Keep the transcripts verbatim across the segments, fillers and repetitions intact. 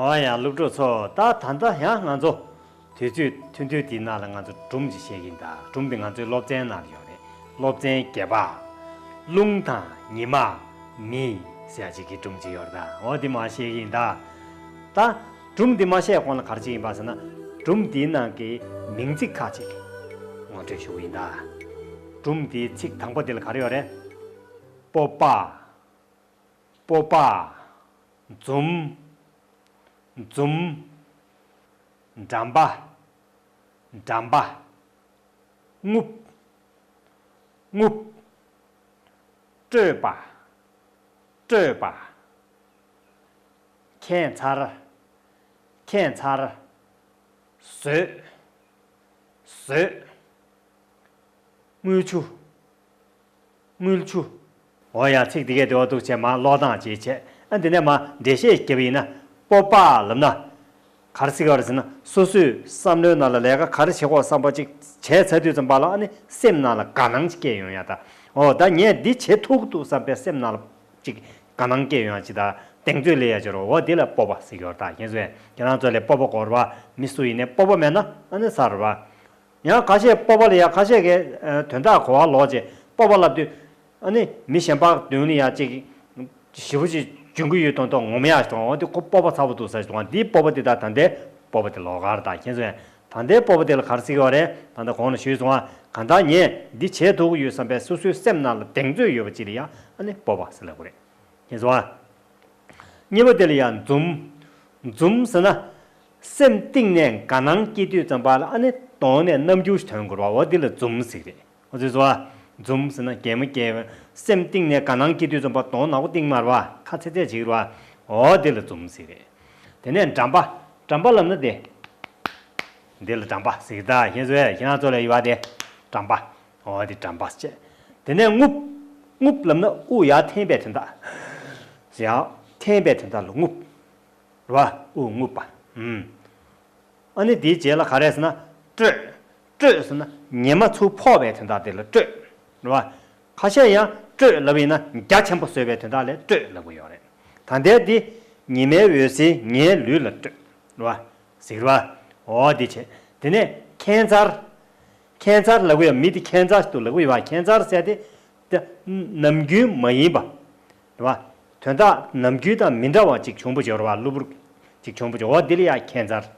འོ་ཡ། སློབ་ཕྲུག་ཚོ། ད་ད་ལྟ་ཡང་ང་ཚོ་དུས་ཚོད་ཐུང་ཐུང་དེའི་ནང་ལ་ང་ཚོ་སྒྲུང་ཅིག་བཤད་ཀྱི་ཡིན་ད། སྒྲུང་དེ་ང་ཚོའི་སློབ་ཚན་ནང་ལ་ཡོད་རེད། སློབ་ཚན་བརྒྱད་པ། རླུང་དང་ཉི་མ། མི་ཟེར་ཡ་ཅིག་གི་སྒྲུང་ཅིག་ཡོད་རེད་ད། འོ་དེ་མར་བཤད་ཀྱི་ཡིན་ད། ད་སྒྲུང་དེ་མ་བཤད་གོང་ལ་ག་རེ་བྱེད་ཀྱི་ཡིན་པ་ཟེར་ན། སྒྲུང་དེའི་ནང་གི་མིང་ཚིག་ཁག་ཅིག་ངོ་སྤྲོད་ཞུ་གི་ཡིན་ད། སྒྲུང་དེའི་ཚིག་དང་པོ་དེ་ལ་ག་རེ་ཡོད་རེད། སྤོབས་པ། སྤོབས་པ། འཛུམ། འཛུམ། འགྲམ་པ། འགྲམ་པ། རྔུབ། རྔུབ། སྤྲོས་པ། སྤྲོས་པ། ཁྱད་མཚར། ཁྱད་མཚར། བཟོད། བཟོད། རྔུལ་ཆུ། རྔུལ་ཆུ། འོ་ཡ། ཚིག་འདི་གས་བདེ་བ་འདུག་བྱས་མར་ཀློག་སྟངས་ཅིག་བྱས། ཨ་འདི་ནས་མར་འགྲེལ་བཤད་བརྒྱབ་པ་ཡིན་ན། སྤོབས་པ་ལབ་ན་ག་རེ་ཟེར་གྱི་ཡོད་རེད་ཟེར་ན། སོ་སོའི་བསམ་བློའི་ནང་ལ་ལས་ཀ་ག་རེ་བྱེད་དགོས་བསམ་པ་ཅིག་བྱས་ཚར་དུས་ཙམ་པ་ལ། ཨ་ནི་སེམས་ནང་ལ་དགའ་སྣང་ཅིག་སྐྱེ་ཡོང་ཡ་ད། འོ་ད་ངས་འདི་བྱེད་ཐུབ་ཀྱི་འདུག་བསམ་པའི་སེམས་ནང་ལ་ཅིག་དགའ་སྣང་སྐྱེ་ཡོང་ཡ་ཅིག་ད། གདེང་ཚོད་སླེབས་ཡ་ཅིག་རེད། འོ་དེ་ལ་སྤོབས་པ་ཟེར་གྱི་ཡོད་རེད་ད། ཁྱེད་ཚོས་ཁྱེད་རང་ཚོ་ལ་སྤོབས་པ་དགོས་རེད་པ། མི་སུ་ཡིན་ནའི་སྤོབས་པ་མེད་ན་ཨ་ནི་ཚར་རེད་པ། ཡང་ཁ་ཤས་སྤོབས་པ་ལ་ཡ་ཁ་ཤས་ཀྱིས་ཨ་དོན་དག་གོ་བ་ལོག་བྱས་སྤོབས་པ་ལབ་དུས། ཨ་ནི་མི་གཞན་པ་མདུན་ལ་ཡ་ཅིག་ཞེ་པོ་ཅིག་འཇོན་གྱི་ཡོད་མདོག་མདོག་ངོམ་ཡག་ཞིག་འདུག་འོ་དེ་ཁོ་སྤོབས་པ་ཚ་པོ་འདུག་ཟེར་ཞིག་འདུག་འདིའི་སྤོབས་པ་དེ་དང་ད་ལྟའི་སྤོབས་པ་དེ་ལོགས་ཀ་རེད་ད། ཁྱེད་ཚོས་ད་ལྟའི་སྤོབས་པ་དེ་ལ་ག་རེ་ཟེར་གྱི་ཡོད་རེད། ད་ལྟ་གོང་ལ་ཞུས་སོང་ང་། གང་ལྟར་ངས་འདི་བྱེད་ཐུབ་ཀྱི་ཡོད་བསམ་པའི་སོ་སོའི་སེམས་ནང་ལ་གདེང་ཚོད་ཡོད་པ་ཅིག་ལ་ཡ་ཨ་ནི་སྤོབས་པ་ཟེར་ལབ་དགོས་རེད། ཁྱེད་ཚོ། གཉིས་པ་དེ་ལ་ཡང་འཛུམ། འཛུམ་ཟེར་ན། སེམས་གཏིང་ནས་དགའ་སྣང་སྐྱེ་དུས་ཙམ་པ་ལ་ཨ་ནི་གདོང་ནས་རྣམ་འགྱུར་ཞིག་ཐོན་དགོས་རེད་པ། འོ་དེ་ལ་འཛུམ་ཟེར་གྱི་རེད། འོ་ཚོད་ཚོ། འཛུམ་ཟེར་ན་གད་མོ་བགད། སེམས་གཏིང་ནས་དགའ་སྣང་སྐྱེ་དུས་ཙམ་པ་གདོང་ནག་པོ་གཏིང་དམར་བ། ཁ་ཚེ་ཚད་བྱེད་ཀྱི་རེད་པ། འོ་དེ་ལ་འཛུམ་ཟེར་གྱི་རེད། དེ་ནས་འགྲམ་པ། འགྲམ་པ་ལབ་ན་དེ། འདི་ལ་འགྲམ་པ་ཟེར་གྱི་རེད་ད། ཁྱེད་ཚོས་ཁྱེད་རང་ཚོ་ལ་ཡོད་པ་དེ། འགྲམ་པ། འོ་དེ་འགྲམ་པ་བྱས། དེ་ནས་རྔུབ། རྔུབ་ལབ་ན་དབུགས་ཡར་འཐེན་པའི་དོན་དག་ཡར་འཐེན་པའི་དོན་དག་ལ་རྔུབ། རེད་པ། དབུགས་རྔུབ་པ། ཨུམ། ཨ་ནི་དེའི་རྗེས་ལ་ག་རེ་ཟེར་ན། སྤྲོས། སྤྲོས་ཟེར་ན་ཉི་མ་ཚུར་ཕོག་པའི་དོན་དག་དེ་ལ་སྤྲོས། རེད་པ། ཁ་ཤས་ཡང་སྤྲོས་ལབ་ཡིན་ན་རྒྱ་ཆེན་པོ་བཟོས་པའི་དོན་དག་ལ་སྤྲོས་ལབ་ཀྱི་ཡོད་རེད། ད་ལྟའི་འདི་ཉི་མའི་འོད་ཟེར་ངའི་ལུས་ལ་སྤྲོས། རེད་པ། ཟེར་གྱི་རེད་པ། འོ་དེ་བྱས། དེ་ནས་ཁྱད་མཚར། ཁྱད་མཚར་ལབ་ཀྱི་ཡོད། མི་དེ་ཁྱད་མཚར་ཞིག་འདུག་ལབ་ཀྱི་ཡོད་པ། ཁྱད་མཚར་ཟེར་དེ། དེ་ནམ་རྒྱུན་མ་ཡིན་པ། རེད་པ། དོན་དག་ནམ་རྒྱུན་དང་མི་འདྲ་བ་ཅིག་བྱུང་བ་ཅིག་ཡོད་རེད་པ། གློ་བུར་ཅིག་བྱུང་བ་ཅིག་འོ་དེ་ལ་ཡ་ཁྱད་མཚར།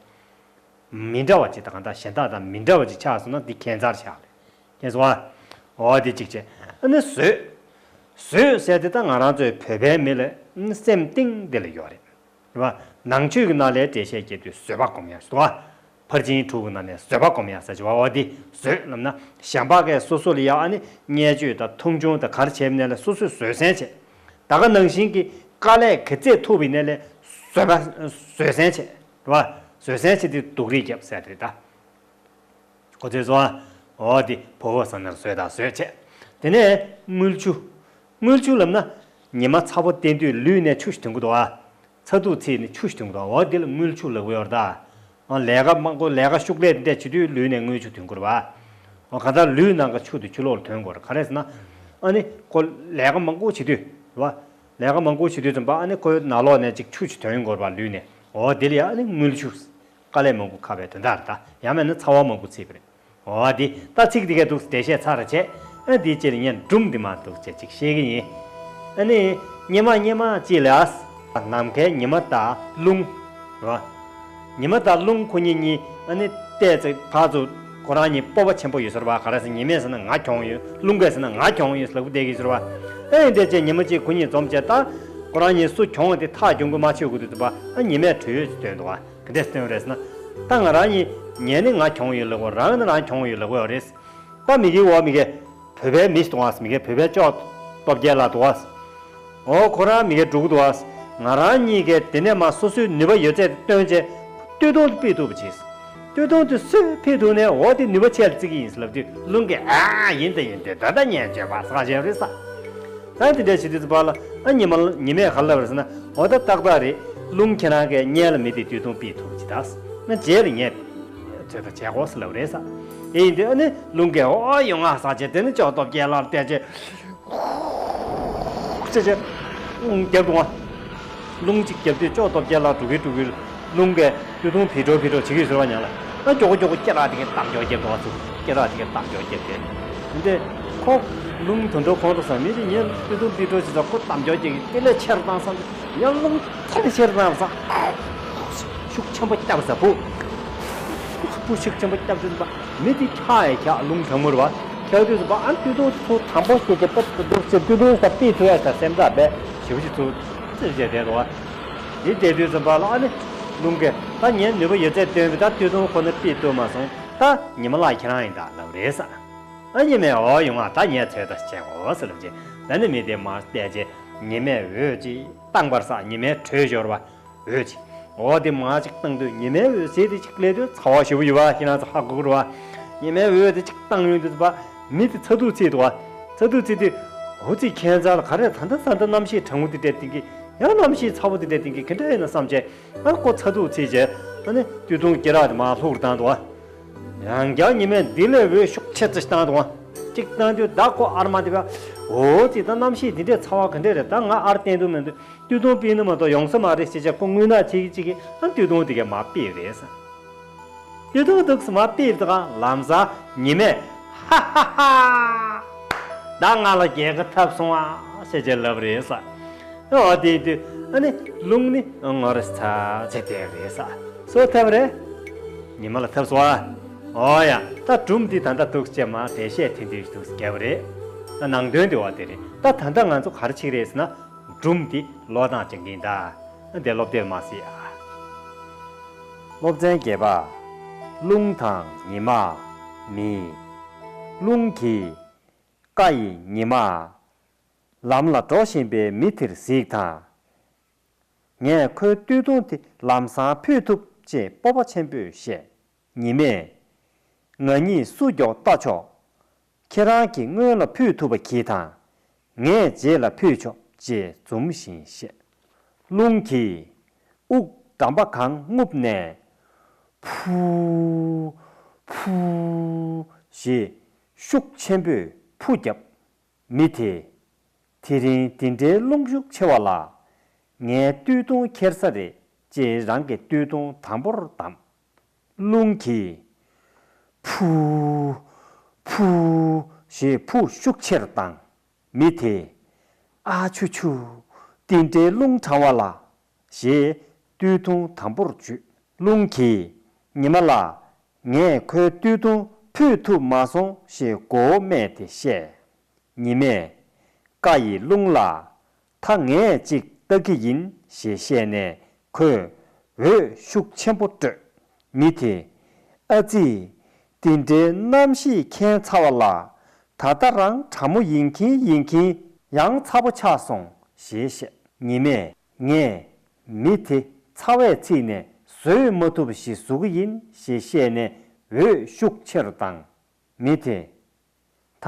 མི་འདྲ་བ་ཅིག་དང་གང་ལྟར་གཞན་དག་དང་མི་འདྲ་བ་ཅིག་ཆགས་སོང་ན་འདི་ཁྱད་མཚར་ཆགས་རེད། ཁྱེད་ཚོ། འོ་དེ་གཅིག་བྱས། ཨ་ནི་བཟོད། བཟོད་ཟེར་དེ་ད་ང་རང་ཚོའི་བོད་པའི་མི་ལ་སེམས་གཏིང་དེ་ལ་ཡོད་རེད། རེད་པ། ནང་ཆོས་ཀྱི་ནང་ལ་འགྲེལ་བཤད་རྒྱག་དུས་བཟོད་པ་སྒོམ་ཡ་ཞིག་འདུག་པ། ཕར་ཕྱིན་དྲུག་གི་ནང་ནས་བཟོད་པ་སྒོམ་ཡ་ཟེར་གྱི་ཡོད་པ། འོ་དེ་བཟོད་ལབ་ན་གཞན་པ་གིས་སོ་སོ་ལ་ཡ་ཨ་ནི་བརྙས་བཅོས་དང་མཐོང་ཆུང་དང་ག་རེ་བྱས་པ་ཡིན་ནའི་སོ་སོས་བཟོད་བསྲན་བྱས། ད་ག་ནང་བཞིན་གྱི་དཀའ་ལས་ག་ཚད་ཐུག་པ་ཡིན་ནའི་བཟོད་པ་བཟོད་བསྲན་བྱས། རེད་པ། བཟོད་བསྲན་བྱས་དེ་སྡུག་རུས་བརྒྱབ་ཟེར་དེ་རེད་ད། གོ་ཐོས་སོང་ཨ། འོ་དེ་ཕོ་བོ་ཟེར་ན་བཟོད་དང་བཟོད་བྱས། དེ་ནས་རྔུལ་ཆུ། རྔུལ་ཆུ་ལབ་ན། ཉི་མ་ཚ་པོ་བསྟན་དུས་ལུས་ནས་ཆུ་ཞིག་ཐོན་གྱི་འདུག་པ། ཚ་གདུག་ཚིག་ནས་ཆུ་ཞིག་ཐོན་གྱི་འདུག་འོ་དེ་ལ་རྔུལ་ཆུ་ལབ་ཀྱི་ཡོད་རེད་ད། ཨ་ལས་ཀ་མང་པོ་ལས་ཀ་ཤུགས་ལས་འདི་འདྲ་བྱེད་དུས་ལུས་ནས་རྔུལ་ཆུ་ཐོན་གྱི་རེད་པ། འོ་གང་ལྟར་ལུས་ནང་གི་ཆུ་དེ་ཕྱི་ལོགས་ལ་ཐོན་དགོས་རེད། ག་རེ་ཟེར་ན། ཨ་ནི་ཁོ་ལས་ཀ་མང་པོ་བྱེད་དུས་རེད་པ། ལས་ཀ་མང་པོ་བྱེད་དུས་ཙམ་པ་ཨ་ནི་ཁོའི་ནང་ལོགས་ནས་ཅིག་ཆུ་ཞིག་ཐོན་དགོས་རེད་པ་ལུས་ནས། འོ་དེ་ལ་ཡ་ཨ་ནི་རྔུལ་ཆུ། དཀའ་ལས་མང་པོ་ཁག་པའི་དོན་དག་རེད་ད། ཡང་མིན་ན་ཚ་བ་མང་པོ་ཚིག་པ་རེད། འོ་དེ་ད་ཚིག་དེ་གས་འདུག་འགྲེལ་བཤད་ཚར་བྱས། ཨ་དེའི་རྗེས་ལ་ངས་སྒྲུང་དེ་མར་འདུག་བྱས་ཅིག་བཤད་ཀྱི་ཡིན། ཨ་ནི། སྙེ་མ་སྙེ་མ་ཅིག་ལ། ནམ་མཁའི་ཉི་མ་དང་རླུང་། རེད་པ། ཉི་མ་དང་རླུང་ཁོ་གཉིས་གཉིས་ཨ་ནི་བལྟས་ཚེ་ཕར་ཚུར་ཁོ་རང་གཉིས་སྤོབས་པ་ཆེན་པོ་ཡོད་ས་རེད་པ། ག་རེ་ཟེར་ན་ཉི་མས་ཟེར་ན་ང་གྱོང་ཡོད། རླུང་གིས་ཟེར་ན་ང་གྱོང་ཡོད་ལབ་ཀྱི་བསྡད་ཀྱི་ཟེར་བ། ཨེ་འདི་བྱས་ཉི་མ་གཅིག་ཁོ་གཉིས་འཛོམས་བྱས་ད། ཁོ་རང་གཉིས་སུ་གྱོང་དེ་ཐག་གྱོང་གི་མ་ཆོད་དགོས་དུས་ཙམ་པ་ཨ་ཉི་མས་གྲོས་ཡོད་ཅིག་བཏོན་འདུག་ག་ག་འདྲས་བཏོན་རེད་ཟེར་ན། ད་ང་རང་གཉིས་ངས་ནི་ང་གྱོང་ཡོད་ལབ་གོ། རང་ནི་རང་གྱོང་ཡོད་ལབ་གོ་རེད། ད་མི་གི་འོ་མི་གི་བོད་པའི་མི་ཞིག་འདུག་ག་མི་གི་བོད་པའི་ཅོག་སྟོབས་རྒྱལ་ལགས་འདུག་ག་འོ་ཁོ་རང་མི་གི་འགྲོ་གི་འདུག་ག་ང་རང་གཉིས་ཀས་དེ་ནས་མ་སོ་སོའི་ནུས་པ་ཡོད་ཚད་བཏོན་བྱས་སྟོད་ཐུང་དེ་ཕུད་ཐུབ་པ་བྱས། སྟོད་ཐུང་དེ་སུས་ཕུད་ཐུབ་ནས་འོ་དེ་ནུས་པ་ཆེ་ལ་བརྩི་གི་ཡིན་ཟེར་ལབ་དུས་རླུང་གིས་ཨ་ཡིན་ད་ཡིན་དེ་ད་ད་ཉན་བྱས་པ་ཟེར་བྱས་རེད་ས། ད་དེ་འདྲ་བྱེད་དུས་ཙམ་པ་ལ་ཨ་ཉི་མ་ཉི་མས་ག་ལབ་རེད་ཟེར་ན། འོ་ད་ཏག་ཏག་རེད། རླུང་ཁྱེད་རང་གིས་སྔོན་ལ་མི་དེ་སྟོད་ཐུང་ཕུད་ཐུབ་ཅིག་ད། ང་རྗེས་ལ་ངས་ཚོད་ལྟ་བྱས་དགོས་ཟེར་ལབ་རེད་ས། དེ་ཡིན་དུས་ཨ་ནི་རླུང་གིས་འོ་ཡོང་ང་ཟེར་བྱས་དེ་ནི་ཅོག་སྟོབས་རྒྱལ་ལགས་བལྟས་བྱས། ཧུ་ཅེ་ཅེ། རྒྱབ་འདུག་ང་ རླུང་གཅིག་བརྒྱབ་དུས་ཅོག་སྟོབས་རྒྱལ་ལ་འགྲོ་གི་འགྲོ་གི་རླུང་གིས་སྟོད་ཐུང་ཕི་དྲོ་ཕི་དྲོ་བྱེད་ཀྱི་ཟེར་བ་ཉག་ལ། ཨ་མགྱོགས་པོ་མགྱོགས་པོ་སྐེ་རགས་དེ་གས་བཏང་མགྱོགས་རྒྱབ་འགྲོ་བ་ཚུགས། སྐེ་རགས་དེ་གས་བཏང་མགྱོགས་རྒྱབ་དེ། འདི་ཁོ་རླུང་དུད་འགྲོ་ཁོང་ཁྲོ་ཟ་མི་དེ་ཉན་སྟོད་ཐུང་ཕི་དྲོ་བྱེད་ས་ཁོ་བཏང་མགྱོགས་རྒྱབ་ཀྱི་དེ་ལས་ཆེར་བཏང་བསམ། ཡང་རླུང་དེ་ལས་ཆེར་བཏང་བསམ། ཤུགས་ཆེན་པོ་བརྒྱབ་ས་བུ། བུ་ཤུགས་ཆེན་པོ་བརྒྱབ་དུས་ཙམ་པ་མི་དེ་འཁྱག་ཡ་འཁྱག་རླུང་གྲང་མོ་རེད་བ། འཁྱག་དུས་ཙམ་པ་ཨ་སྟོད་ཐུང་ཚོ་དང་པོ་སྐྱེ་ཀྱི་པ་སྟོད་ཐུང་སྟོད་ཐུང་ས་པི་ཐུ་ཡ་ས་སེམས་ཐག་པས་ཞེ་པོ་ཅིག་ཚོ་ཙིར་བྱས་བསྡད་འདུག་བ། དེ་བསྡད་དུས་ཙམ་པ་ལ་ཨ་ནི་རླུང་གིས་ད་ངས་ནུས་པ་ཡོད་ཚད་བཏོན་པས་ད་སྟོད་ཐུང་ཁོ་ན་པི་ཐུ་མ་སོང་། ད་ཉི་མ་ལགས་ཁྱེད་རང་ཡིན་ད་ལབ་རེད་ས། ཨ་ཉི་མས་འོ་ཡོང་ང་ད་ངས་ཚོད་ལྟ་བྱེད་འོ་ཟེར་ལབ་རྗེས་ད་ནི་མི་དེ་མར་བལྟས་རྗེས་ཉི་མས་འོད་ཅིག་བཏང་བར་ས་ཉི་མས་བྲོས་ཤོར་བ། འོད་ཅིག་འོ་དེ་མར་ཅིག་བཏང་དུས་ཉི་མའི་འོད་ཟེར་དེ་ཅིག་སླེབས་དུས་ཚ་བ་ཞེ་པོ་ཡོད་བ་ཁྱེད་རང་ཚོ་ཧ་གོ་གི་རེད་བ། ཉི་མའི་འོད་དེ་ཅིག་བཏང་ཡོང་དུས་ཙམ་པ་མི་དེ་ཚ་གདུག་ཚིག་འདུག་བ། ཚ་གདུག་ཚིག་དུས་འོ་ཙི་ཁྱད་མཚར་ལ་ག་རེ་ད་ལྟ་ས་ད་གནམ་གཤིས་གྲང་མོ་དེ་འདྲ་དེང་གི་ཡང་གནམ་གཤིས་ཚ་བོ་དེ་འདྲ་དེང་གི་ག་འདྲ་ཡིན་ན་བསམ་བྱས་ཨ་ཁོ་ཚ་གདུག་ཚིག་བྱས་ཨ་ནི་སྟོད་ཐུང་སྐེ་རགས་དེ་མར་ལྷུག་བཏང་འདུག་བ། ཡང་བསྐྱར་ཉི་མས་འདི་ལས་འོད་ཤུགས་ཆེ་ཙི་བཏང་འདུག་བ། ཅིག་བཏང་དུས་ད་ཁོ་ཨར་མ་དེ་བས་འོ་ཙི་ད་གནམ་གཤིས་དེ་འདྲའི་ཚ་བ་ག་འདྲ་རེད་ད་ང་ཨར་བསྟན་དུ་མི་འདུག་སྟོད་ཐུང་པིན་ནི་མ་གཏོགས་ཡོང་ས་མ་རེད་ཟེར་བྱས་ཁོ་རྔུལ་ནག་ཆེ་གི་ཅིག་གིས་ཨ་སྟོད་ཐུང་དེ་གས་མར་ཕུད་རེད་ས། སྟོད་ཐུང་འདུག་སེ་མར་ཕུད་དུས་ལམ་སང་ཉི་མས་ཧ་ཧ་ཧ། ད་ང་ལ་རྒྱལ་ཁ་ཐོབ་སོང་ཨ་ཟེར་བྱས་ལབ་རེད་ས། ཨོ་དེ་དུས་ཨ་ནི་རླུང་ནི་ངོ་རེ་ཚ་ཚེ་དེ་རེད་ས། སོ་ཐབས་རེད། ཉི་མ་ལ་ཐབས་སོ་ཨ། ཨོ་ཡ་ད་སྒྲུང་འདི་ད་ལྟ་འདུག་སེ་མར་བེད་ཤེས་ཐོན་དུས་འདུག་སེ་བརྒྱབ་རེད། ད་ནང་དོན་དེ་བ་དེ་རེད་ད་ད་ལྟ་ང་ཚོ་ག་རེ་བྱེད་ཀྱི་རེད་ཟེར་ན། སྒྲུང་འདི་ཀློག་སྟངས་སྦྱང་གིན་ད། འདི་སློབ་དེབ་མ་གཟིགས་ཨ། སློབ་ཚན་བརྒྱད་པ། རླུང་དང་ཉི་མ། མི། རླུང་གིས། ཀ་ཡི་ཉི་མ། ལམ་ལ་འགྲོ་བཞིན་པའི་མི་དེར་གཟིགས་དང་། ངས་ཁོའི་སྟོད་ཐུང་དེ་ལམ་སང་ཕུད་ཐུབ་ཅེས་སྤོབས་པ་ཆེན་པོས་བཤད། ཉི་མས། ང་གཉིས་སུ་མགྱོགས་ལྟ་ཆོག་ཁྱེད་རང་གིས་སྔོན་ལ་ཕུད་ཐུབ་པ་གྱིས་དང་། ངས་རྗེས་ལ་ཕུད་ཆོག་ཅེས་འཛུམ་བཞིན་བཤད། རླུང་གིས་དབུགས་འགྲམ་པ་གང་རྔུབ་ནས། ཕུ། ཕུ། ཞེས་ཤུགས་ཆེན་པོས་ཕུ་བརྒྱབ། མི་དེས། དེ་རིང་འདི་འདྲའི་རླུང་ཤུགས་ཆེ་བ་ལ། ངའི་སྟོད་ཐུང་འཁྱེར་ས་རེད་ཅེས་རང་གི་སྟོད་ཐུང་དམ་པོར་བསྡམས། རླུང་གིས། ཕུ། ཕུ། ཞེས་ཕུ་ཤུགས་ཆེར་བཏང་། མི་དེས། ཨ་ཆུ་ཆུ། འདི་འདྲའི་རླུང་གྲང་བ་ལ། ཞེས་སྟོད་ཐུང་དམ་པོར་འཇུས། རླུང་གིས། ཉི་མ་ལགས། ངས་ཁོའི་སྟོད་ཐུང་ཕུད་ཐུབ་མ་སོང་ཞེས་མགོ་བོ་སྨད་དེ་བཤད། ཉི་མས། ཀ་ཡི་རླུང་ལ། ད་ངས་ཅིག་ལྟ་གི་ཡིན་ཞེས་བཤད་ནས་ཁོས་འོད་ཤུགས་ཆེན་པོ་དཀྲོལ། མི་དེས། ཨ་ཙི། འདི་འདྲའི་གནམ་གཤིས་ཁྱད་མཚར་བ་ལ། ད་ལྟ་རང་གྲང་མོ་ཡིན་གྱིན་ཡིན་གྱིན་ཡང་ཚ་པོ་ཆགས་སོང་ཞེས་བཤད། ཉི་མས། ངས་མི་དེ་ཚ་བས་ཚིག་ནས་བཟོད་མ་ཐུབ་པ་ཞིག་བཟོ་གི་ཡིན་ཞེས་བཤད་ནས་འོད་ཤུགས་ཆེ་རུ་བཏང་། མི་དེས། ད་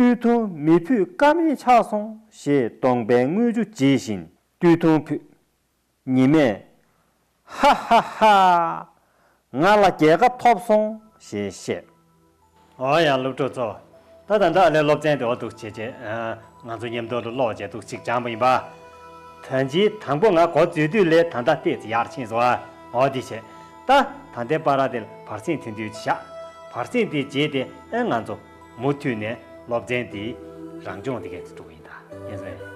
སྟོད་ཐུང་མི་ཕུད་ཀ་མེད་ཆགས་སོང་ཞེས་གདོང་པའི་རྔུལ་ཆུ་འབྱིད་བཞིན་སྟོད་ཐུང་ཕུད། ཉི་མས། ཧ་ཧ་ཧ། ང་ལ་རྒྱལ་ཁ་ཐོབ་སོང་ཞེས་བཤད། ཨོ་ཡ་སློབ་ཕྲུག་ཚོ། ད་ད་ལྟ་ཨ་ལས་སློབ་ཚན་དེ་འོ་འདུག་བྱས་བྱས་ང་ཚོ་མཉམ་དུ་ལ་ཀློག་བྱས་འདུག་ཅིག་སྦྱངས་པ་ཡིན་པ། ད་ཅི་དང་པོ་ང་འགོ་འཛུལ་དུས་ལས་ད་ལྟ་ཏོག་ཙམ་ཡར་ཕྱིན་སོང་ཨ། འོ་འདི་བྱས། ད་ད་ལྟའི་བར་དེ་ལ་བར་གསེང་ཐོན་དུས་བཞག་བར་གསེང་དེ་རྗེས་དེ་ཨེ་ང་ཚོ་མུ་མཐུད་ནས་སློབ་ཚན་འདི་རང་སྦྱོང་དེ་གས་སུ་འགྲོ་གི་ཡིན་ད། ཡིན་ཟེར།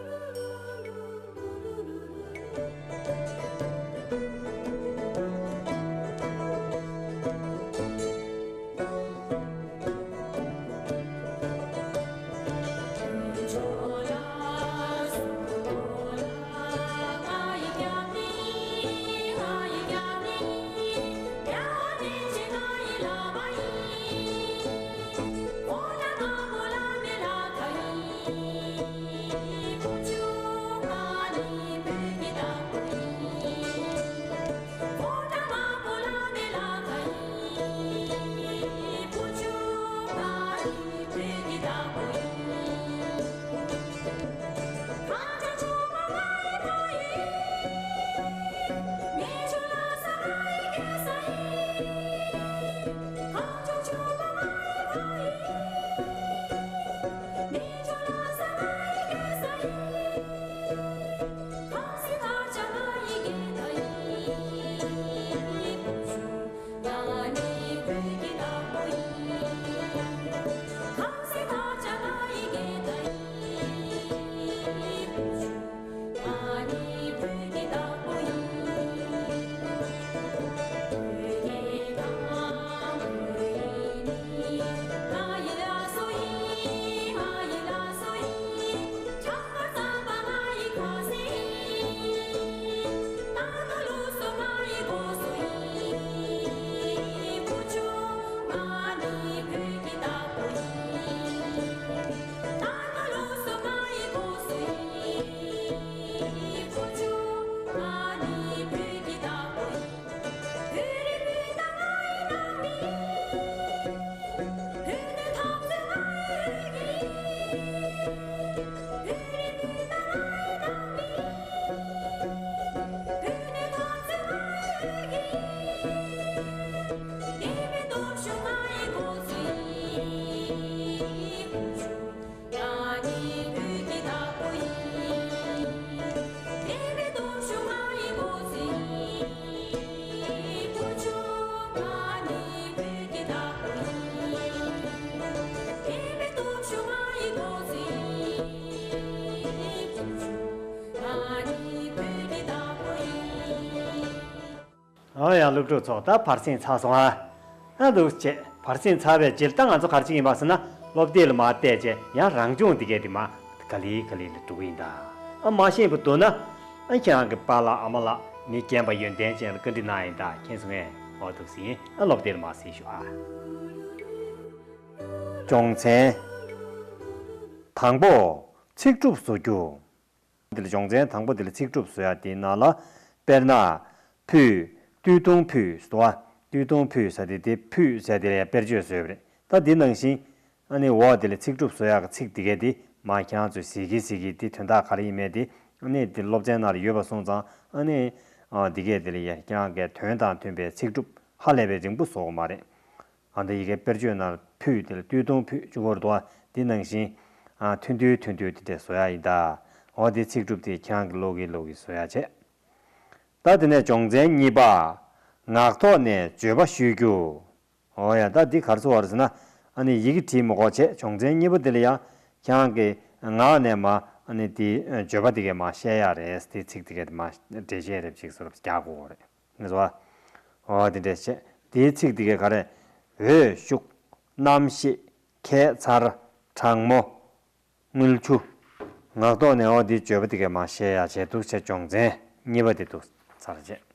ཡང་སློབ་ཕྲུག་ཚོ་ད་བར་གསེང་ཚར་སོང་ཨ། ཨ་འདུག་བྱས་བར་གསེང་ཚར་བའི་རྗེས་ད་ང་ཚོ་ག་རེ་བྱེད་ཀྱི་ཡིན་པ་ཟེར་ན་སློབ་དེབ་ལ་མར་བལྟས་བྱས་ཡང་རང་སྦྱོང་འདི་གས་དེ་མར་ག་ལེ་ག་ལེ་ལ་འགྲོ་གི་ཡིན་ད། ཨ་མ་ཤེས་པ་འདུག་ན་ཨ་ཁྱེད་རང་གི་པཱ་ལགས་ཨ་མ་ལགས་མི་རྒན་པ་ཡོན་ཏན་ཅན་ལ་བཀའ་འདྲི་གནང་ཡིན་ད། མཁྱེན་སོང་ངས། འོ་འདུག་ཟིན། ཨ་སློབ་དེབ་ལ་མར་གཟིགས་ཤོག་ཨ། སྦྱོང་ཚན། དང་པོ། ཚིག་གྲུབ་བཟོ་རྒྱུ། འདི་ལ་སྦྱོང་ཚན་དང་པོ་འདི་ལ་ཚིག་གྲུབ་བཟོ་ཡ་དེའི་ནང་ལ། དཔེར་ན། ཕུད། སྟོད་ཐུང་ཕུད་ཟེར་བ། སྟོད་ཐུང་ཕུད་ཟེར་དེ་དེ་ཕུད་ཟེར་དེ་ལ་ཡ་དཔེར་བརྗོད་བཟོས་པ་རེད། ད་འདི་ནང་བཞིན། ཨ་ནི་འོག་འདི་ལ་ཚིག་གྲུབ་བཟོ་ཡ་གི་ཚིག་འདི་གས་དེ་མ་ཁྱེད་རང་ཚོས་གཟིགས་ཀྱི་གཟིགས་ཀྱི་དེ་དོན་དག་ག་རེ་ཡིན་མེད་དེ་ཨ་ནི་དེ་སློབ་ཚན་ནང་ལ་ཡོད་པ་སོང་ཙང་ཨ་ནི། ཨ་འདི་གས་དེ་ལ་ཡ་ཁྱེད་རང་གི་དོན་དང་མཐུན་པའི་ཚིག་གྲུབ་ཧ་ལས་པའི་རིང་པོ་བཟོ་དགོས་མ་རེད། ཨ་འདི་ཡི་གེ་དཔེར་བརྗོད་ནང་ཕུད་དེ་ལ་སྟོད་ཐུང་ཕུད་བཅུ་སྐོར་འདུག་ཨ། འདི་ནང་བཞིན། ཨ་ཐུང་ཐུང་ཐུང་ཐུང་དེ་འདྲས་བཟོ་ཡ་ཡིན་ད། འོ་འདི་ཚིག་གྲུབ་དེ་ཁྱེད་རང་གི་ཀློག་གིན་ཀློག་གིན་བཟོ་ཡ་བྱས། ད་དེ་ནས་སྦྱོང་ཚན་གཉིས་པ། ངག་ཐོག་ནས་བརྗོད་པ་ཤོད་རྒྱུ། འོ་ཡ་ད་འདི་ག་རེ་ཟེར་བ་རེད་ཟེར་ན། ཨ་ནི་ཡི་གེ་བྲིས་མི་དགོས་བྱས་སྦྱོང་ཚན་གཉིས་པ་དེ་ལ་ཡང་ཁྱེད་རང་གི་ངག་ནས་མ་ཨ་ནི་དེ་བརྗོད་པ་དེ་གས་མ་བཤད་ཡ་རེད། དེ་ཚིག་དེ་གས་མ་འགྲེལ་བཤད་རེ་ཅིག་བཟོ་རྒྱག་དགོས་རེད། ངེས་སོ། འོ་དེ་འདྲས་བྱས། དེའི་ཚིག་དེ་གས་ག་རེ། འོད་ཤུགས། རྣམ་ཤེས། ཁྱད་མཚར། གྲང་མོ། དངུལ་ཆུ། ངག་ཐོག་ནས་འོ་དེའི་བརྗོད་པ་དེ་གས་མ་བཤད་ཡ་བྱས་འདུག་བྱས་སྦྱོང་ཚན་གཉིས་པ་དེ་འདུག་ཚར་བྱས།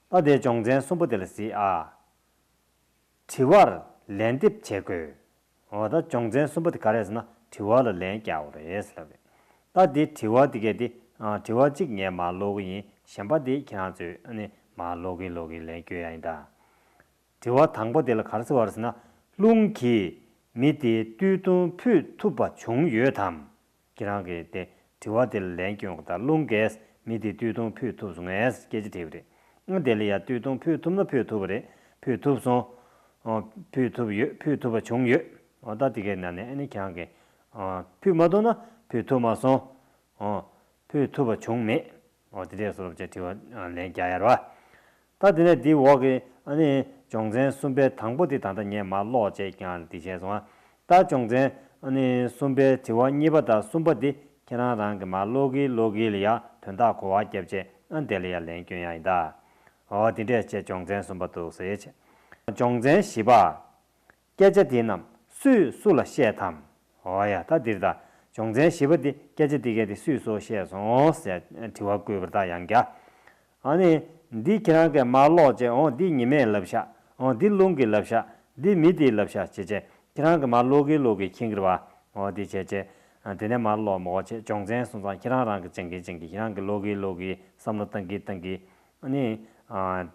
ད་དེ་སྦྱོང་ཚན་གསུམ་པ་དེ་ལ་གཟིགས་ཨ། དྲི་བར་ལན་འདེབས་བྱེད་དགོས། འོ་ད་སྦྱོང་ཚན་གསུམ་པ་དེ་ག་རེ་ཟེར་ན་དྲི་བ་ལ་ལན་རྒྱག་དགོས་རེད་ཟེར་ལབ་རེད། ད་དེ་དྲི་བ་དེ་གས་དེ། ཨ་དྲི་བ་གཅིག་ངས་མར་ཀློག་གི་ཡིན། གཞན་པ་དེ་ཁྱེད་རང་ཚོས་ཨ་ནི་མར་ཀློག་གིན་ཀློག་གིན་ལན་སྐྱོན་ཡ་ཡིན་ད། དྲི་བ་དང་པོ་དེ་ལ་ག་རེ་ཟེར་བ་རེད་ཟེར་ན། རླུང་གིས་མི་དེའི་སྟོད་ཐུང་ཕུད་ཐུབ་པ་བྱུང་ཡོད་དམ། ཁྱེད་རང་གིས་དེ་དྲི་བ་དེ་ལ་ལན་སྐྱོན་དགོས་ད། རླུང་གིས་མི་དེའི་སྟོད་ཐུང་ཕུད་ཐུབ་སོང་ངས་སྐད་ཆ་དྲིས་པ་རེད། ཨ་དེ་ལ་ཡ་སྟོད་ཐུང་ཕུད་ཐུབ་ན་ཕུད་ཐུབ་པ་རེད། ཕུད་ཐུབ་སོང་། ཨོ། ཕུད་ཐུབ་ཡོད། ཕུད་ཐུབ་པ་བྱུང་ཡོད། ཨོ་ད་དེ་གའི་ནང་ནས་ཨ་ནི་ཁྱེད་རང་གིས། ཨོ། ཕུད་མ་ཐུབ་ན་ཕུད་ཐུབ་མ་སོང་། ཨོ། ཕུད་ཐུབ་པ་བྱུང་མེད། ཨོ་དེ་འདྲས་སོ་བྱས་དྲི་བ་ལན་རྒྱག་ཡ་རེད་བ། ད་དེ་ནས་འདིའི་འོག་གི་ཨ་ནི་སྦྱོང་ཚན་གསུམ་པའི་དང་པོ་དེ་ད་ལྟ་ངས་མར་ཀློག་བྱས་ཀྱང་འདི་བྱས་སོང་ཨ། ད་སྦྱོང་ཚན་ཨ་ནི་གསུམ་པའི་དྲི་བ་གཉིས་པ་དང་གསུམ་པ་འདི་ཁྱེད་རང་རང་གིས་མར་ཀློག་གིན་ཀློག་གིན་ལ་ཡ་དོན་དག་གོ་བ་བརྒྱབ་བྱས་ཨ་དེ་ལ་ཡ་ལན་སྐྱོན་ཡ་ཡིན་ད། ཨོ་དེ་འདྲས་བྱས་སྦྱོང་ཚན་གསུམ་པ་འདུག་ཟེར་བྱས། སྦྱོང་ཚན་བཞི་པ། སྐད་ཆ་དེ་རྣམས་སུས་སུ་ལ་བཤད་དམ། འོ་ཡ་ད་འདིར་ད། སྦྱོང་ཚན་བཞི་པ་འདི་སྐད་ཆ་འདི་གས་དེ་སུས་སུ་བཤད་སོང་ཟེར་དྲི་བ་བཀོད་པར་ད་ཡང་བསྐྱར། ཨ་ནི། འདི་ཁྱེད་རང་གིས་མར་ཀློག་བྱས་འོ་འདི་ཉི་མས་ལབ་ཤག་འོ་འདི་རླུང་གིས་ལབ་ཤག་འདི་མི་དེས་ལབ་ཤག་ཅེས་བྱས་ཁྱེད་རང་གིས་མར་ཀློག་གིན་ཀློག་གིན་མཁྱེན་གྱི་རེད་བ། འོ་འདི་བྱས་བྱས། དེ་ནས་མར་ཀློག་མ་དགོས་བྱས་སྦྱོང་ཚན་སོང་ཙང་ཁྱེད་རང་རང་གིས་སྦྱང་གིན་སྦྱང་གིན་ཁྱེད་རང་གིས་ཀློག་གིན་ཀློག་གིན་བསམ་བློ་བཏང་གིན་བཏང་གིན། ཨ་ནི།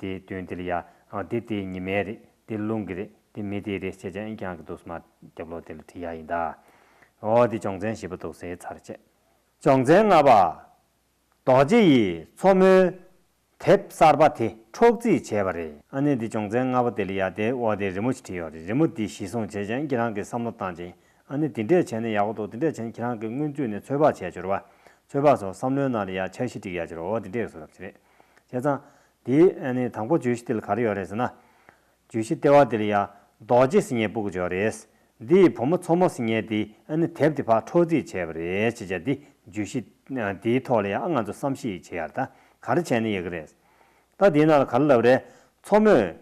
དེའི་དོན་དེ་ལ་ཡ། དེ་དེའི་ཉི་མའི་རེད། དེ་རླུང་གི་རེད། དེ་མི་དེའི་རེད་ཅེས་ཀྱང་ཁྱེད་རང་གི་འདུག་སེ་མར་རྒྱབ་ལོགས་དེ་ལ་བྲིས་ཡ་ཡིན་ད། འོ་དེ་སྦྱོང་ཚན་བཞི་པ་འདུག་སེ་ཚར་བྱས། སྦྱོང་ཚན་ལྔ་པ། རྡོ་རྗེ་ཡིས་མཚོ་མོའི་དེབ་གསར་པ་དེ་འཕྲོག་རྩིས་བྱས་པ་རེད། ཨ་ནི་དེ་སྦྱོང་ཚན་ལྔ་པ་དེ་ལ་ཡ་དེ་འོ་དེ་རི་མོ་ཞིག་བྲིས་ཡོད་རེད། རི་མོ་དེ་གཞི་བཟུང་བྱས་ཀྱང་ཁྱེད་རང་གིས་བསམ་བློ་བཏང་ཅིང་། ཨ་ནི་དེ་འདྲས་བྱས་ན་ཡག་པོ་འདུག་དེ་འདྲས་བྱས་ན་ཁྱེད་རང་གིས་སྔོན་ཚུད་ནས་ཚོད་དཔག་བྱས་བྱོས་ར་བ། ཚོད་དཔག་སོགས་བསམ་བློའི་ནང་ལ་ཡ་འཆར་གཞི་སྒྲིག་ཡ་བྱོས་ར་བ། འོ་དེ་འདྲས་བཟོ་རབས་ཅིག་རེད། བྱས་ཙང་། དེ་ཨ་ནི་དང་པོ་བརྗོད་གཞི་དེ་ལ་ག་རེ་ཡོད་རེད་ཟེར་ན། བརྗོད་གཞི་ལྟེ་བ་དེ་ལ་ཡ། རྡོ་རྗེ་ཟེར་མཁན་སྤུ་གུ་ཅིག་ཡོད་རེད། འདིས་བུ་མོ་མཚོ་མོ་ཟེར་མཁན་དེ་ཨ་ནི་དེབ་དེ་ཕར་འཕྲོག་རྩིས་བྱས་པ་རེད་ཅེས་བྱ་འདི་བརྗོད་གཞི་དེའི་ཐོག་ལ་ཡ་ཨ་ང་ཚོ་བསམ་གཞིག་བྱེད་ཡ་རེད་ད། ག་རེ་བྱས་ན་ཡག་གི་རེད། ད་དེའི་ནང་ལ་ག་རེ་ལབ་རེད། མཚོ་མོས།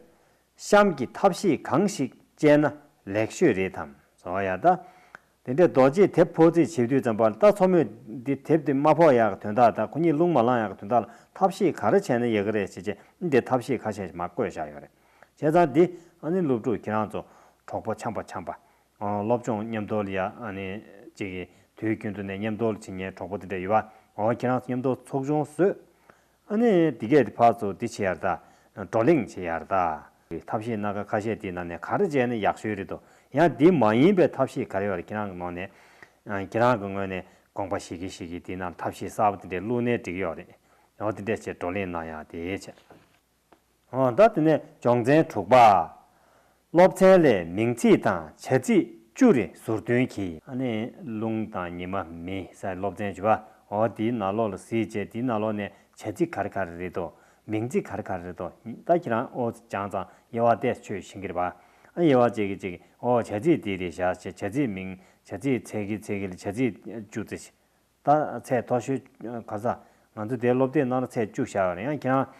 གཤམ་གྱི་ཐབས་ཤེས་གང་ཞིག་སྤྱད་ན་ལེགས་ཤོས་རེད་དམ། བཟོ་བ་ཡ་ད། དེ་འདྲའི་རྡོ་རྗེས་དེབ་འཕྲོག་རྩིས་བྱེད་དུས་ཙམ་པ་ལ་ད་མཚོ་མོས་འདི་དེབ་འདི་མ་འཕྲོག་ཡག་གི་དོན་དག་དང་ཁོ་གཉིས་རླུང་མ་ལངས་ཡག་གི་དོན་དག་ལ་ཐབས་ཤེས་ག་རེ་བྱས་ན་ཡག་གི་རེད་ཞེས་བྱས་འདི་ཐབས་ཤེས་ཁ་ཤས་ཤིག་མར་བཀོད་བཞག་ཡོད་རེད། བྱས་ཙང་འདི་ཨ་ནི་སློབ་ཕྲུག་ཁྱེད་རང་ཚོ་གྲོགས་པོ་འཆམ་པ་འཆམ་པ། སློབ་སྦྱོང་མཉམ་དུ་ལ་ཡ་ཨ་ནི་གཅིག་གིས་དུས་རྒྱུན་དུ་ནས་མཉམ་དུ་ལ་བྱེད་མཁན་གྲོགས་པོ་དེ་འདྲ་ཡོད་པ། འོ་ཁྱེད་རང་ཚོ་མཉམ་དུ་ཚོགས་ཆུང་བཟོས། ཨ་ནི་འདི་གས་དེ་ཕར་ཚུར་འདི་བྱེད་ཡར་ད། བགྲོ་གླེང་བྱེད་ཡར་ད། ཐབས་ཤེས་སྣ་ཁ་ཁ་ཤས་དེའི་ནང་ནས་ག་རེ་བྱས་ན་ཡག་ཤོས་རེད་དོ། ཡང་འདི་མ་ཡིན་པའི་ཐབས་ཤེས་ག་རེ་ཡོད་རེད་ཁྱེད་རང་གི་ནང་ནས། ཁྱེད་རང་གི་ངོས་ནས་དགོངས་པ་བཞེས་ཀྱི་བཞེས་ཀྱི་དེའི་ནང་ཐབས་ཤེས་གསར་པ་དེ་འདྲས་བླུགས་ནའི་འགྲིག་གི་ཡོད་རེད། ཡང་དེ་འདྲས་བྱས་བགྲོ་གླེང་གནང་ཡག་དེ་བྱས། འོ་ད་དེ་ནས་སྦྱོང་ཚན་དྲུག་པ། སློབ་ཚན་ལས་མིང་ཚིག་དང་བྱ་ཚིག་བཅུ་རེ་ཟུར་འདོན་གྱིས། ཨ་ནི་རླུང་དང་ཉི་མ་མེ་ཟེར་སློབ་ཚན་བཅུ་པ། འོ་དེའི་ནང་ལོགས་ལ་གཟིགས་བྱས་དེའི་ནང་ལོགས་ནས་བྱ་ཚིག་ག་རེ་ག་རེ་རེད་དོ། མིང་ཚིག་ག་རེ་ག་རེ་རེད་དོ། ད་ཁྱེད་རང་ཨོ་སྦྱངས་ཙང་དབྱེ་བ་དེ་ཆོས་ཤེས་ཀྱི་རེད་པ། ཨ་དབྱེ་བ་གཅིག་གིས་གཅིག་གིས་ཨོ་བྱ་ཚིག་དེ་རེད་བཞག་བྱས་བྱ་ཚིག་མིང་བྱ་ཚིག་ཚད་ཀྱི་ཚད་ཀྱི་ལ་བྱ་ཚིག་བཅུ་ཙམ་ཞིག་ད་ཚད་མཐོ་ཤོས་ག་ས་ང་ཚོ་དེའི་སློབ་དེབ་ནང་ལ་ཚད་བཅུ་བཞག་ཡོད་རེད། ཡང་ཁྱེད་རང་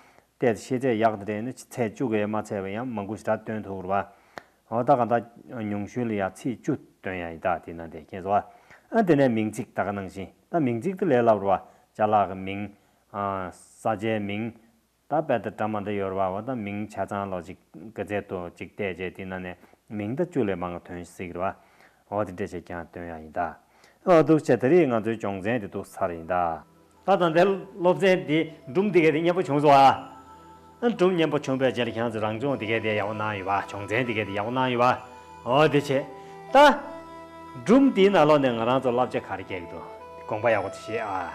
བལྟས་ཤེས་ཚད་ཡག་དེ་རེད་ན་ཚིག་བཅུ་གས་མ་ཚད་པ་ཡང་མང་པོ་ཞེ་དྲག་སྟོན་ཐུབ་རེད་བ། འོ་ད་གང་ལྟར་ཉུང་ཤོས་ལ་ཡང་ཚིག་བཅུ་སྟོན་ཡ་ཡིན་ད་དེ་ན་དེ་མཁྱེན་སོང་བ། ཨ་དེ་ནས་མིང་ཚིག་ད་ག་ནང་བཞིན་ད་མིང་ཚིག་དེ་ལས་སླ་པོ་རེད་བ། ཅ་ལག་གི་མིང་། ཨ་ས་ཆའི་མིང་། ད་དཔེ་ད་འདྲ་མ་འདྲ་ཡོད་རེད་བ། འོ་ད་མིང་ཆ་ཚང་ལོ་ཅིག་ག་ཚད་དུ་ཅིག་བལྟས་རྗེས་དེ་ན་ནས་མིང་ད་བཅུ་ལས་མང་བ་ཐོན་སྲིད་ཀྱི་རེད་བ། འོ་དེ་འདྲ་བྱས་ཀྱང་སྟོན་ཡ་ཡིན་ད། འོ་འདུག་བྱས་ད་རེས་ང་ཚོའི་སྦྱོང་ཚན་དེ་འདུག་ཚར་ཡིན་ད། ད་ད་ལྟའི་སློབ་ཚན་འདི་སྒྲུང་འདི་གས་དེ་སྙན་པོ་བྱུང་སོང་ཨ། ཨ་སྒྲུང་སྙན་པོ་བྱུང་པའི་རྗེས་ལ་ཁྱེད་རང་ཚོས་རང་སྦྱོང་འདི་གས་དེ་ཡག་པོ་གནང་ཡོད་པ། སྦྱོང་ཚན་འདི་གས་དེ་ཡག་པོ་གནང་ཡོད་པ། འོ་དེ་བྱས། ད་སྒྲུང་འདིའི་ནང་ལོགས་ནས་ང་རང་ཚོ་བསླབ་བྱ་ག་རེ་སྐྱེལ་གྱི་འདུག་དགོངས་པ་ཡག་པོ་ཅིག་བཞེས་ཨ།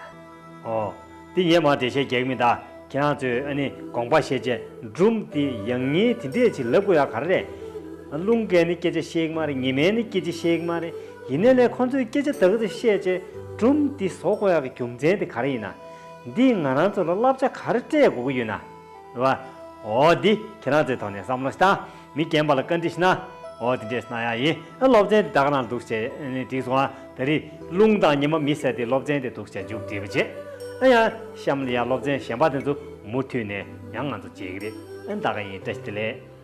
འོ། འདི་ངས་མར་འགྲེལ་བཤད་རྒྱག་མི་གདའ། ཁྱེད་རང་ཚོས་ཨ་ནི་དགོངས་པ་བཞེས་བྱས་སྒྲུང་འདི་ཡང་སྙིང་དེ་འདྲས་ཅིག་ལབ་དགོས་ཡག་ག་རེ་རེད། རླུང་གིས་ནི་སྐད་ཆ་བཤད་ཀྱི་མ་རེད། ཉི་མས་ནི་སྐད་ཆ་བཤད་ཀྱི་མ་རེད། ཡིན་ནའི་ལས་ཁོང་ཚོས་སྐད་ཆ་ད་ག་ཚོད་བཤད་བྱས་སྒྲུང་འདི་བཟོ་དགོས་ཡག་གི་རྒྱུ་མཚན་དེ་ག་རེ་ཡིན་ན། འདིས་ང་རང་ཚོ་ལ་བསླབ་བྱ་ག་རེ་སྤྲད་དགོས་ཀྱི་ཡོད་ན། རེད་བ། འོ་འདི་ཁྱེད་རང་ཚོའི་ཐོག་ནས་བསམ་བློ་ཞིག་བཏང་། མི་རྒན་པ་ལ་བཀའ་འདྲི་ཞིག་གནང་། འོ་དེ་འདྲས་གནང་ཡག་ཡིན། ཨ་སློབ་ཚན་དེ་ད་ག་རང་འདུག་བྱས་ནས་འགྲིག་སོང་ཨ། ད་རེས་རླུང་དང་ཉི་མ་མི་ཟེར་དེ་སློབ་ཚན་དེ་འདུག་བྱས་མཇུག་སྒྲིལ་བ་བྱེད། ཨ་ཡང་གཤམ་ལ་ཡང་སློབ་ཚན་གཞན་པ་དེ་ཚོ་མུ་མཐུད་ནས་ཡང་ང་ཚོ་མཇལ་གི་རེད། ཨ་ད་ག་ཡིན། བཀྲ་ཤིས་བདེ་ལེགས།